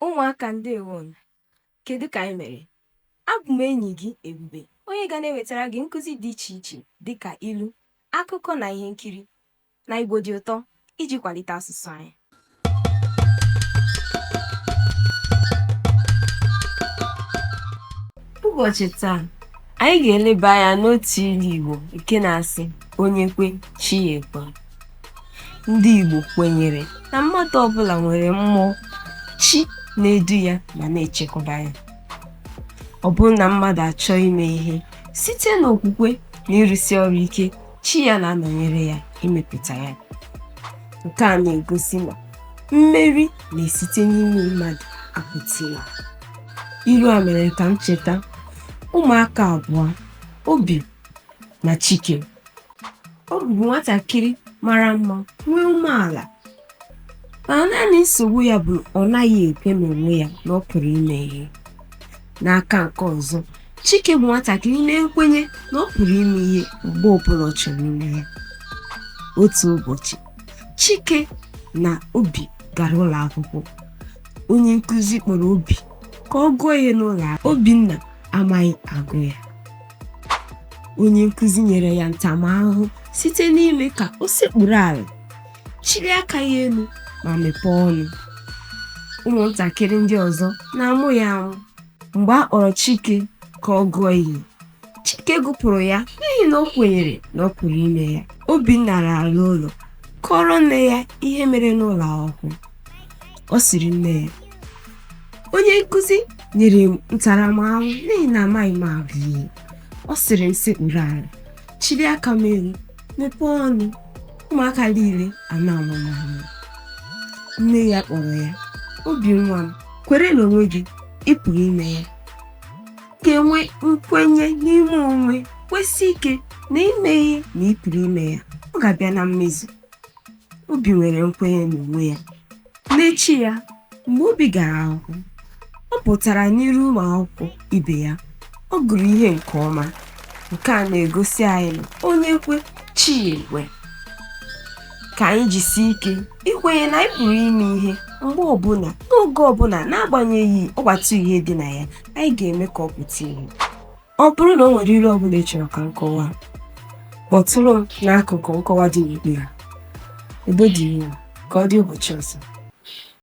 Ụmụaka ndewonu! Kedu ka anyị mere? Abụ m enyi gị Ebube, onye ga na-ewetara gị nkụzi dị iche iche dịka ilu, akụkọ na ihe nkiri na Igbo dị ụtọ iji kwalite asụsụ anyị. Ụbọchị taa, anyị ga-eleba anya n'otu ilu Igbo nke na-asị onye kwe, chi ya ekwe. Ndị Igbo kwenyere na mmadụ ọbụla nwere mmụọ chi na-edu ya ma na-echekwaba ya. Ọ bụrụ na mmadụ achọọ ime ihe site n'okwukwe na ịrụsi ọrụ ike, chi ya na-anọnyere ya imepụta ya. Nke a na-egosi na mmeri na-esite n'ime mmadụ apụta ihe. Ilu a mere ka m cheta ụmụaka abụọ, Obi na Chike. Obi bụ nwatakịrị mara mma, nwee umeala, mana naanị nsogbu ya bụ ọ naghị ekwe n'onwe ya na ọ pụrụ ime ihe. N'aka nke ọzọ, Chike bụ nwatakịrị na-ekwenye na ọ pụrụ ime ihe mgbe ọbụla ọ chọrọ ime ya. Otu ụbọchị, Chike na Obi gara ụlọ akwụkwọ. Onye nkụzi kpọrọ Obi ka ọ gụọ ihe n'ụlọ akwụkwọ. Obinna amaghị agụ ya. Onye nkụzi nyere ya ntaramahụhụ site n'ime ka o sekpuru ala, chilie aka ya elu ma mepee ọnụ. Ụmụntakịrị ndị ọzọ na-amụ ya amụ. Mgbe a kpọrọ Chike ka ọ gụọ ihe, Chike gụpụrụ ya n'ihi na o kwenyere na ọ pụrụ ime ya. Obinna lara ụlọ kọọrọ nne ya ihe mere n'ụlọ akwụkwọ. Ọ sịrị nne ya, onye nkụzi nyere m ntaramahụhụ n'ihi na amaghị m agụ ihe. Ọ sịrị m sekpuru ala, chilie aka m elu, mepee ọnụ, ụmụaka niile a na-amụ m amụ. Nne ya kpọrọ ya, Obi nwa m, kwere n'onwe gị, ị pụrụ ime ya. Ị ga-enwe nkwenye n'ime onwe, kwesị ike na ime ihe na ị pụrụ ime ya, ọ ga-abịa na mmezu. Obi nwere nkwenye n'onwe ya. N'echi ya, mgbe Obi gara akwụkwọ, ọ pụtara n'iru ụmụ akwụkwọ ibe ya. Ọ gụrụ ihe nke ọma. Nke a na-egosi anyị na onye kwe, chi ya ekwe. Ka anyị jisie ike ikwenye na anyị pụrụ ime ihe mgbe ọbụla, n'oge ọbụla, n'agbanyeghị ọgbata uhie dị na ya, anyị ga-eme ka ọ pụta ìhè. Ọ bụrụ na o nwere ilu ọbụla ị chọrọ ka m kọwaa, kpọtụrụ m n'akụkụ nkọwa dị n'okpuru. Udo dịrị unu, ka ọ dị ụbọchị ọzọ.